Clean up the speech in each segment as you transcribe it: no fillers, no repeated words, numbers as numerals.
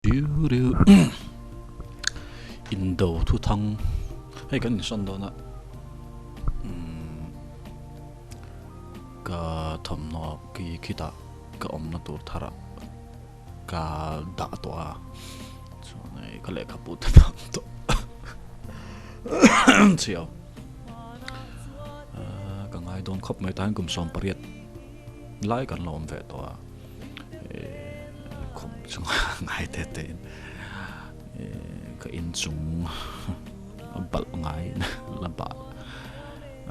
Riu riu indo thu thang hei kan insawn dawn a umm ka thawmhnaw khi khitah ka awmna tur thar ah ka dah tawh a chuan hei ka lehkhabu te pawh an tawh chhiau ahh ka ngai dawn khawp mai tah hian kum 18 lai kan lo awm ve tawh a. Khum chunga ngai te te in ka in chung a balh ngai la bal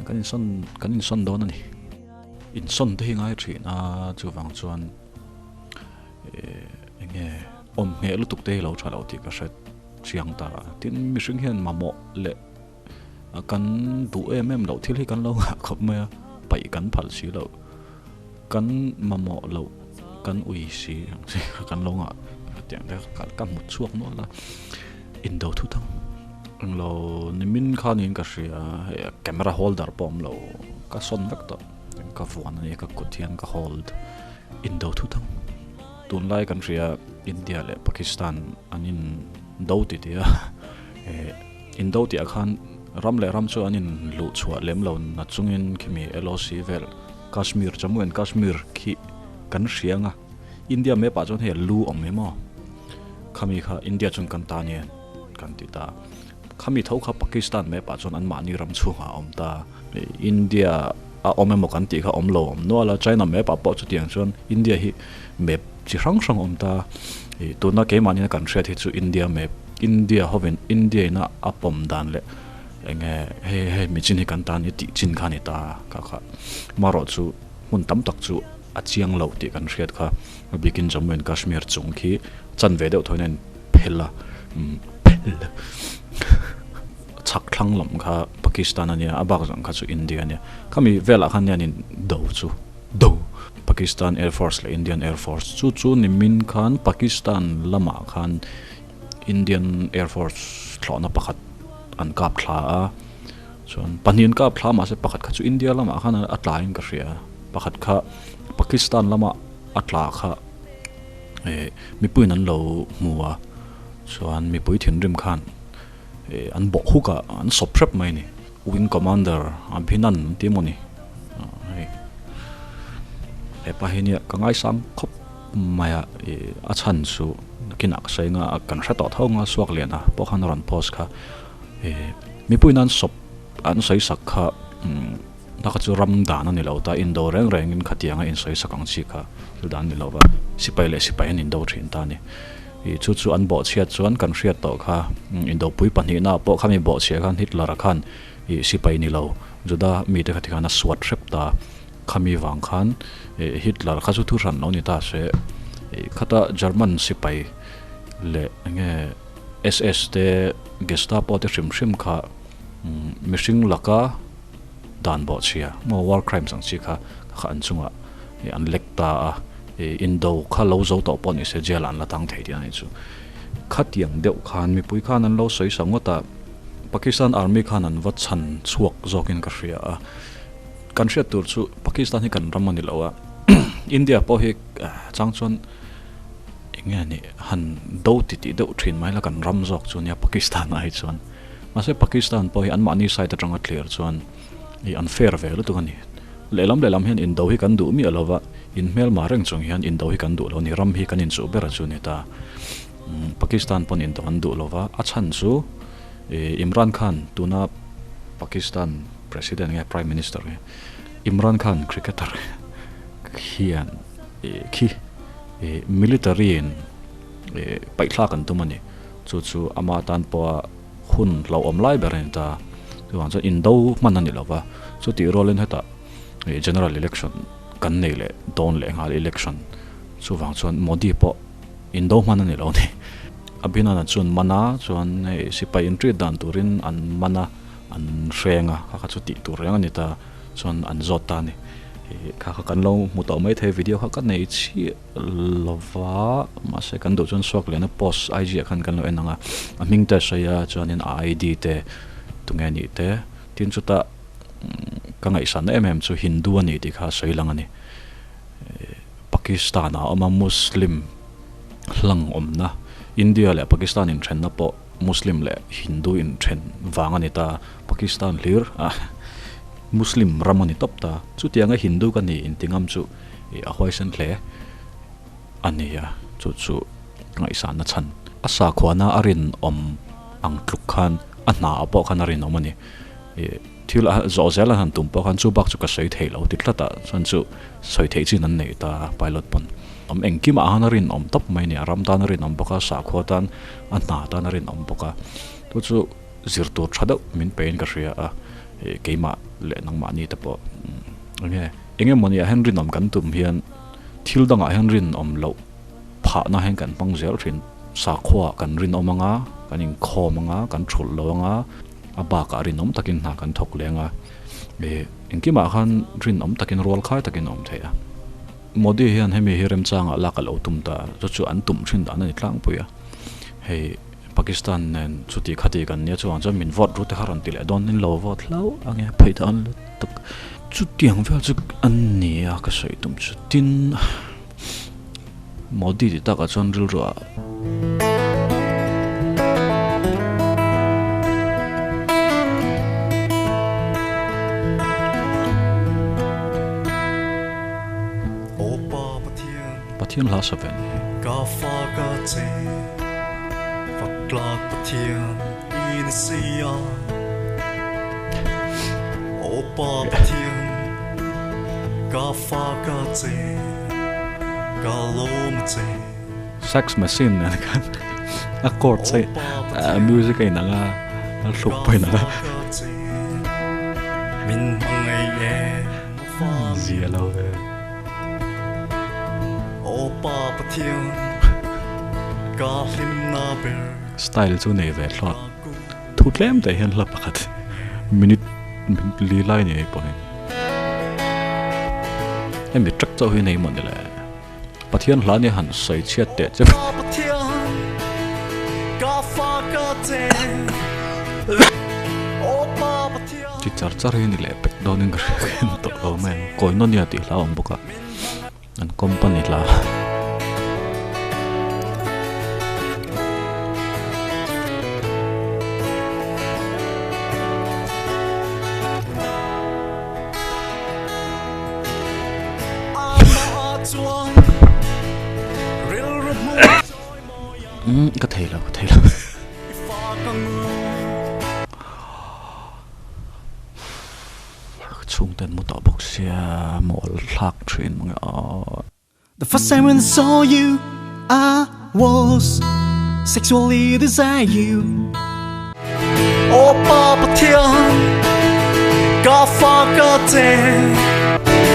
kan in sawn kan in sawn dawn a ni in sawn te hi ngai thin a chuvang chuan eng nge awm ngheh lutuk te hi lo tha lo tih ka hre chiang ta a tin mihring hian mamawh leh kan duh em em loh thil hi kan lo nghah khawp mai a paih kan phal si loh. Kan mamawh loh kan ui si ang chi kha kan lo ngah tiang te kha ka hmu chhuak nual a indo thu thang englo nimin khanin ka hria hei camera holder pawh awm lo ka sawn vek tawh ka vuan ania ka kut hian ka hold indo thu thang tunlai kan hria India leh Pakistan an in do ti tih a indo tih ah khan ram leh ram chu an in luh chhuah lem lo na chungin khimi LOC vel. Kashmir, Jammu and Kashmir khi kan hria anga, India map ah chuan hei a lu awm em aw? Khami kha India chuan kan ta nia kan ti ta. Khami tho kha Pakistan map ah chuan anmahni ram chhungah a awm ta. India a awm emaw kan tih kha awm lo awm nual a, China map ah pawh chutiang chuan India hi map chi hrang hrang a awm ta. Tuna keimahni kan hriat hi chu India map, India hovin India ina a pawm dan leh Enge hei hei mi chin hi kan tan hi tih chin kha a ni ta kha kha. Marawh chu hmun tam tak chu a chiang lo tih kan hriat kha. A bikin Jammu and Kashmir chung khi chan ve deuh thawiin a in phel a, umm phel chhak thlang lam kha Pakistan a nia, a bak zawng kha chu India a nia. Khami velah khan hianin do chu do Pakistan Air Force leh Indian Air Force chu chu nimin khan Pakistan lamah khan Indian Air Force thlawhna pakhat an kap thla a, chuan pahnih an kap thla mahse pakhat kha chu India lamah khan a tla in ka hria, pakhat kha Pakistan lama a tla kha eh mipuiin an lo hmu a, chuan mipui thinrim khan eh an bawh huk a, an sawp hrep mai a ni. Wing Commander Abhinan an ti emaw ni hei hepa hi nia ka ngaisang khawp mai a ih a chhan chu nakinah ka sawi anga kan hre tawh tho anga suak lian a pawh khan a rawn post kha ih mipui nan sawp an sawi sak kha umm na kha chu ram dan a ni lo ta indo reng reng in khatiang a insawi sak ang chi kha thil dan a ni lo va sipai leh sipai an indo thin ta a ni. Ih chu chu an bawhchhiat chuan kan hriat tawh kha indopui pahnihna pawh khami bawhchhiah khan Hitler-a khan ih sipai ni lo Juda mite kha tikhan a suat hrep ta. Khami vang khan ih Hitler kha chu thu hran lo ni ta se ih khata German sipai leh enge SS te Gestapo te hrim hrim kha mihring laka dan bawhchhia maw war crimes ang chi kha kha an chungah ih an lek ta a, ih indo kha lo zo tawh pawh ni se jail ah an la tang thei tih a nih chu. Khatiang deuh khan mipui khan an lo sawi sa ngawt a, Pakistan army khan an va chhan chhuak zawkin ka hria a, kan hriat tur chu Pakistan hi kan ram a ni lo a, India pawh hi chang chuan eng nge nih han do ti tih deuh thin mai la kan ram zawk chu nia Pakistan ah hi chuan. Mahse Pakistan pawh hi anmahni side atanga clear chuan ih an fair ve lutuk a ni. Lehlam lehlam hian indo hi kan duh miah lova, in hmelma reng chung hian indo hi kan duh lo a ni, ram hi kan inchuh ber a chu ni ta. Pakistan pawn indo an duh lova, a chhan chu ih Imran Khan tuna Pakistan President nge Prime Minister nge Imran Khan cricketer hian ih khi ih military in ih paihthlak an tum a ni. Chu chu ama tan pawha hun hlauhawm lai ber a ni ta. Chuvang chuan indo hman a ni lo va, chutih rualin hetah general election kan nei leh dawn leh nghal election chuvang chuan Modi pawh indo hman a ni lo a ni. Abhinana chuan man a, chuan hei sipai intreat dan turin an man a, an hreng a, kha kha chu tih tur reng a ni ta, chuan an zawt ta a ni. Kha kha kan lo hmu tawh maithei video kha ka nei chiah. Lova mahse kan duh chuan suak lehna post IG ah khan kan lo en ang a, a hming te a sawi a chuanin a ID te tunge anih te tin chutah ka ngaihsanna em em chu Hindu a ni tih kha a sawi lang a ni. Pakistan ah a awm a Muslim hlang awmna India leh Pakistan inthenna pawh Muslim leh Hindu inthen vang a ni ta, Pakistan hlir a Muslim ram a ni tawp ta. Chutianga Hindu ka ni inti ngam chu a huaisen hle a ni a, chu chu ngaihsanna chhan. A sakhuana a rinawm ang tluk khan a hna ah pawh khan a rinawm a ni. Thil a zawh zel an han tum pawh khan chu bak chu ka sawi thei lo ti tlat a, chuan chu sawi theih chin an nei ta pilot pawn. Awm engkimah khan a rinawm tawp mai a ni, a ram tan a rinawm bawk a, sakhua tan a hna tan a rinawm bawk a, chu chu zir tur tha deuh min pein ka hria a, keimah leh nangmahni te pawh enge eng emawni ah hian rinawm kan tum hian thil dangah hian rinawm loh phahna hian kan hmang zel thin, sakhua kan rinawm anga, kan inkhawm anga, kan thulh lo anga. A bakah rinawm takin hna kan thawk leng a, ih engkimah khan rinawm takin rual khai takin a awm thei a. Modi hian hemi hi remchangah lak a lo tum ta, chu chu an tum thin dan a ni tlangpui a. Hei Pakistan nen chuti khati kan nia chuvang chuan min vote ru te kha rawn ti leh dawn in lo vote hlauh ang e, phei dan lutuk. Chutiang vel chu an ni a ka sawi tum chu tin Modi ti takah chuan rilruah. Pathian hla sa ve a ni hi. Sex machine nen khan a chord che a music a inang a a hluk pawh a inang a zia lo ve. Style chu nei ve thlawt thu tlem te hian hla pakhat minute li lai ni pawh hi hemi track chauh hi nei maw ni le. Pathian hla nia han sawi chhiat teh che. Ti char char hi ni leh pek dawnin ka hria khen tawh lo mai ang. Koinonia tih hla a awm bawk a, an company hla. Umm ka thei lo ka thei lo chhungte an mu tawh bawk sia mawl thlak thin mange aw. The first time when I saw you I was sexually desire you Aw Pa Pathian ka fa ka che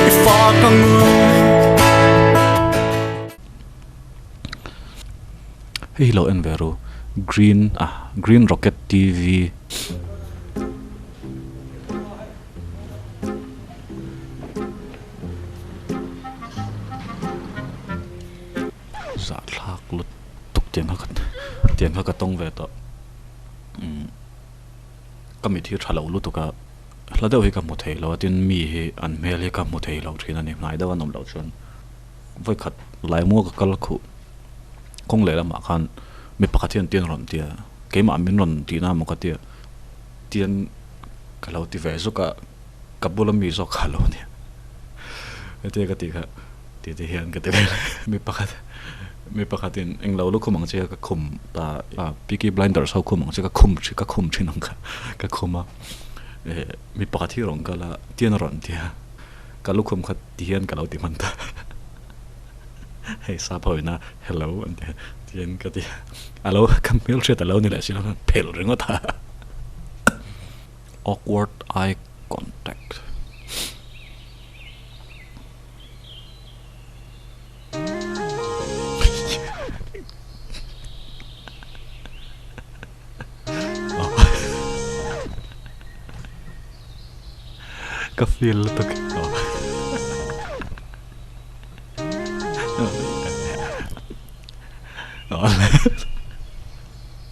i fa ka ngu. Hei hi lo en ve ru green ah green rocket TV. Zahthlak lut tuk tiang kha tiang kha ka tawng ve tawh umm ka mit hi tha lo lutuk a hla deuh hi ka hmu thei lo a tin mi hi an hmel hi ka hmu thei lo thin a ni hnai deuh an awm loh chuan vawikhat laimual ka kal khuh kawng lehlamah khan mi pakhat hian tian rawn ti a keimah min rawn tihna maw ka tia tian ka lo ti ve zuk a ka bula mi zawk kha a lo nia hetia ka tih kha. Ti te hian ka ti vel mi pakhat mi pakhatin englo lukhum ang che ka khum ta a Peaky Blinders ho khum ang che ka khum thi ka khum thin ang kha ka khum a eh mi pakhat hi rawn kal a tian a rawn ti a ka lukhum kha ti hian ka lo ti hman ta hei sap ho ina hello an ti a tian ka ti a alo ka hmelhriat alo ni leh si lo a phelh ringawt a awkward eye contact. Ka feel lutuk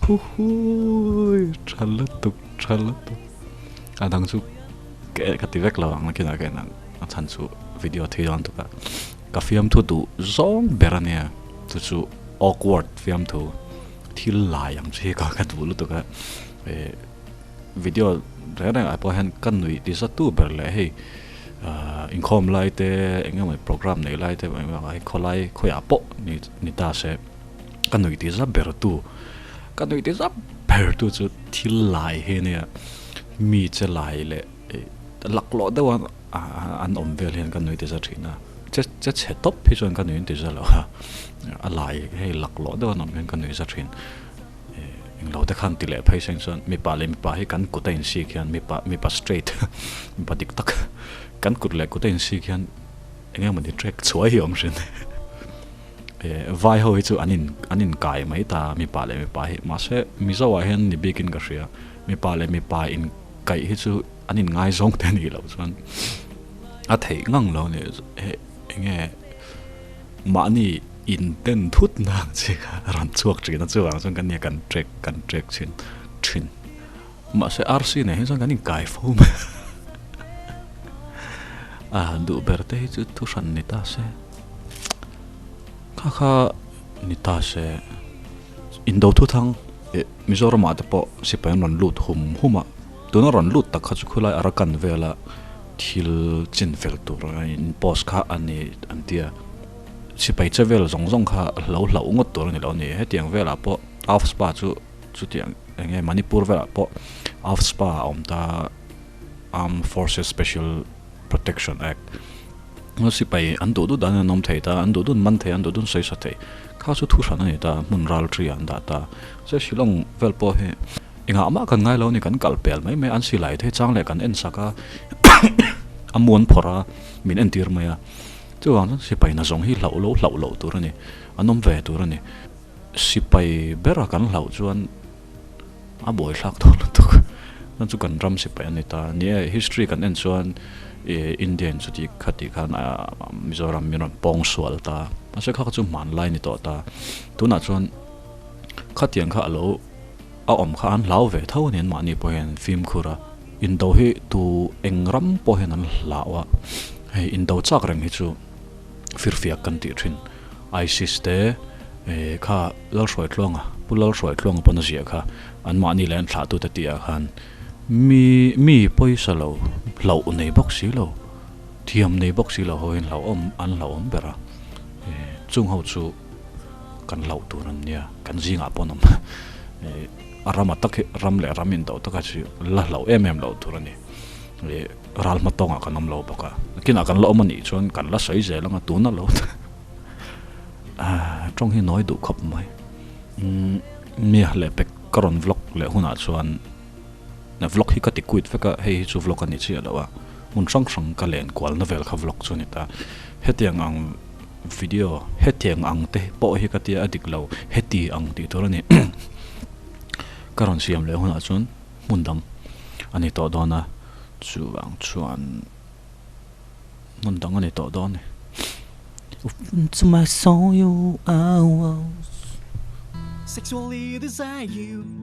Huhui tha lutuk tha lutuk a dang chu ka ti vek lo ang nakinah ka en ang. A chhan chu video thui dawn tuk a, ka fiamthu duh zawng ber a nia, chu chu awkward fiamthu. Thil lai ang chi hi ka ka duh lutuk a, eh video reng reng ah pawh hian ka nuih ti zat tu ber leh hei ah inkhawm lai te eng emaw program nei lai te hei khawlai khawiah pawh ni ni ta se ka nuih ti zat ber tu ka nuih ti zat ber tu chu thil lai hi ania mi che lai leh eh laklawh deuh a an awm vel hian ka nuih ti za thin a che che chhe tawp hi chuan ka nuih ti za lo a a lai hei laklawh deuh an awm hian ka nuih za thin eh englo te khan ti leh phei seng chuan mipa leh mipa hi kan kut a insik hian mipa mipa straight mipa dik tak kan kut leh kut a insik hian eng emawni track chhuai hi a awm thin eh vai ho hi chu an in an inkai mai ta mipa leh mipa hi mahse mizo ah hian ni bikin ka hria mipa leh mipa in kaih hi chu an in ngaizawng te anih loh chuan a theih ngang lo a ni eh eng nge mahni in ten thut na ang chi kha a rawn chhuak thin a chuvang chuan kan nia kan trek kan trek thin thin mahse arsi nen hi chuan kan inkai fo mai a duh ber te hi chu thu hran ni ta se kha kha ni ta se indo thu thang eh Mizoram ah te pawh sipai an rawn lut hum hum a tuna rawn lut tak kha chu khulai Arakan vela thil chin fel tur a in post kha a ni an tia sipai che vel zawng zawng kha hlo hlauh ngawt tur a ni lo a ni hetiang velah pawh AFSPA chu chutiang eng nge Manipur velah pawh AFSPA a awm ta Armed Forces Special Protection Act sipai an duh duh dan an awm thei ta an duh duh an man thei an duh duh an sawi sa thei kha chu thu hran a ni ta hmun ral thi ah an dah ta chuan Shillong vel pawh hi engah mah kan ngai lo a ni kan kal pel mai mai an silai te chang leh kan en sak a a muan phawrh a min entir mai a chuvang chuan sipai hna zawng hi hlauh lo hlauh loh tur a ni an awm ve tur a ni sipai bera kan hlauh chuan a buai thlak tawh lutuk chuan chu kan ram sipai a ni ta ni e history kan en chuan ih India in chuti khati khan ah Mizoram min rawn pawng sual ta mahse kha kha chu hmanlai ni tawh ta tunah chuan khatiang kha alo a awm kha an hlau ve tho a ni an mahni pawh hian fimkhur a indo hi tu eng ram pawh hian an hlau a hei indo chak reng hi chu firfiak kan tih thin ISIS te eh kha Lalhruaitluanga Pu Lalhruaitluanga pawn a ziah kha an mahni leh an thlahtute tih ah khan mi mi pawisa lo hlauh nei bawk si lo thiam nei bawk si lo ho hian hlauhawm an hlauhawm ber a eh chung ho chu kan hlauh tur an nia kan zingah pawh an awm eh a rama tak hi ram leh ram in do taka chu la hlauh em em loh tur a ni eh ral hma tawngah kan awm lo bawk a kinah kan la awm a nih chuan kan la sawi zel ang a tuna lo ah tawng hi nawi duh khawp mai umm nia leh pek ka rawn vlog leh hunah chuan vlog hi ka ti quit vek a hei hi chu vlog a ni chiah lo a hmun hrang hrang ka len kualna vel kha vlog chu a ni ta hetiang ang video hetiang ang te pawh hi ka tia a dik lo heti ang tih tur a ni ka rawn siam leh hunah chuan hmun dang a ni tawh dawn a chuvang chuan hmun dang a ni tawh dawn a ni. Sexually desire you.